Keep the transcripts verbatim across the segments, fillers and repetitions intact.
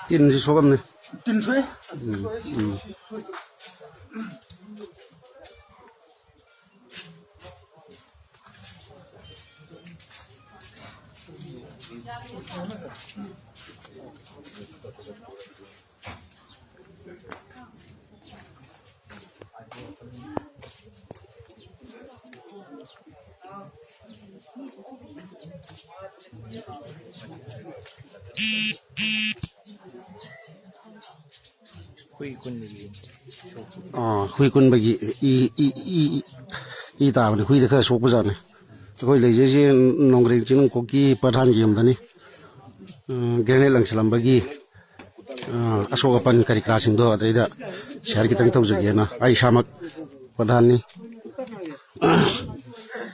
ꯇꯤꯟꯁꯤ ꯁꯣꯛꯑꯝꯅꯤ꯫ ꯇꯤꯟ ꯁꯣꯛꯑꯦ꯫ ꯎꯝ, ꯎꯝ꯫ ꯍꯨꯏ ꯀꯨꯟꯕꯒꯤ ꯁꯣꯛꯄ꯫ ꯑꯥ, ꯍꯨꯏ ꯀꯨꯟꯕꯒꯤ E, E, E, E, E ꯇꯥꯕꯅꯤ꯫ ꯍꯨꯏꯗ ꯈꯔ ꯁꯣꯛꯄꯖꯥꯠꯅꯤ꯫ ꯑꯩꯈꯣꯏ ꯂꯩꯖꯩꯁꯦ ꯅꯣꯡꯒ꯭ꯔꯦꯡ ꯆꯤꯡꯅꯨꯡꯈꯣꯛꯀꯤ ꯄ꯭ꯔꯙꯥꯟꯒꯤ ꯌꯨꯝꯗꯅꯤ꯫ ꯎꯝ, ꯒ꯭ꯔꯦꯅꯦꯗ ꯂꯪꯁꯤꯜꯂꯝꯕꯒꯤ, ꯑꯥ, ꯑꯁꯣꯛ ꯑꯄꯟ ꯀꯔꯤ ꯀꯔꯥꯁꯤꯡꯗꯣ ꯑꯗꯩꯗ ꯁꯤꯌꯔ ꯈꯤꯇꯪ ꯇꯧꯖꯒꯦꯅ꯫ ꯑꯩ ꯏꯁꯥꯃꯛ ꯄ꯭ꯔꯙꯥꯟꯅꯤ꯫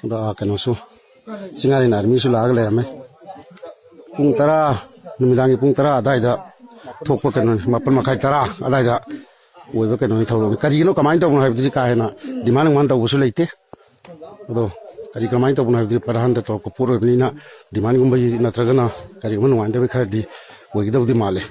ꯑꯗꯣ, ꯑꯥ, ꯀꯩꯅꯣꯁꯨ, ꯆꯤꯡꯉꯥꯔꯦꯟ ꯑꯥꯔꯃꯤꯁꯨ ꯂꯥꯛꯑꯒ ꯂꯩꯔꯝꯃꯦ꯫ ꯄꯨꯡ ꯇꯔꯥ, ꯅꯨꯃꯤꯗꯥꯡꯒꯤ ꯄꯨꯡ ꯇꯔꯥ ꯑꯗꯥꯏꯗ ꯊꯣꯛꯄ ꯀꯩꯅꯣꯅꯤ, ꯃꯥꯄꯟ ꯃꯈꯥꯏ, ꯇꯔꯥ ꯑꯗꯥꯏꯗ ꯑꯣꯏꯕ ꯀꯩꯅꯣꯅꯤ ꯊꯧꯗꯣꯛꯅꯤ꯫ ꯀꯔꯤꯒꯤꯅꯣ, ꯀꯃꯥꯏꯅ ꯇꯧꯕꯅꯣ ꯍꯥꯏꯕꯗꯨꯗꯤ ꯀꯥ ꯍꯦꯟꯅ ꯗꯤꯃꯥꯟ ꯅꯨꯡꯃꯥꯟ ꯇꯧꯕꯁꯨ ꯂꯩꯇꯦ꯫ ꯑꯗꯣ ꯀꯔꯤ ꯀꯃꯥꯏꯅ ꯇꯧꯕꯅꯣ ꯍꯥꯏꯕꯗꯨꯗꯤ ꯄ꯭ꯔꯙꯥꯟꯗ ꯇꯧꯔꯛꯄ ꯄꯣꯠ ꯑꯣꯏꯕꯅꯤꯅ ꯗꯤꯃꯥꯟꯒꯨꯝꯕꯒꯤ ꯅꯠꯇ꯭ꯔꯒꯅ ꯀꯔꯤꯒꯨꯝꯕ ꯅꯨꯡꯉꯥꯏꯅꯗꯕꯒꯤ ꯈꯔꯗꯤ ꯑꯣꯏꯒꯗꯧꯗꯤ ꯃꯥꯜꯂꯦ꯫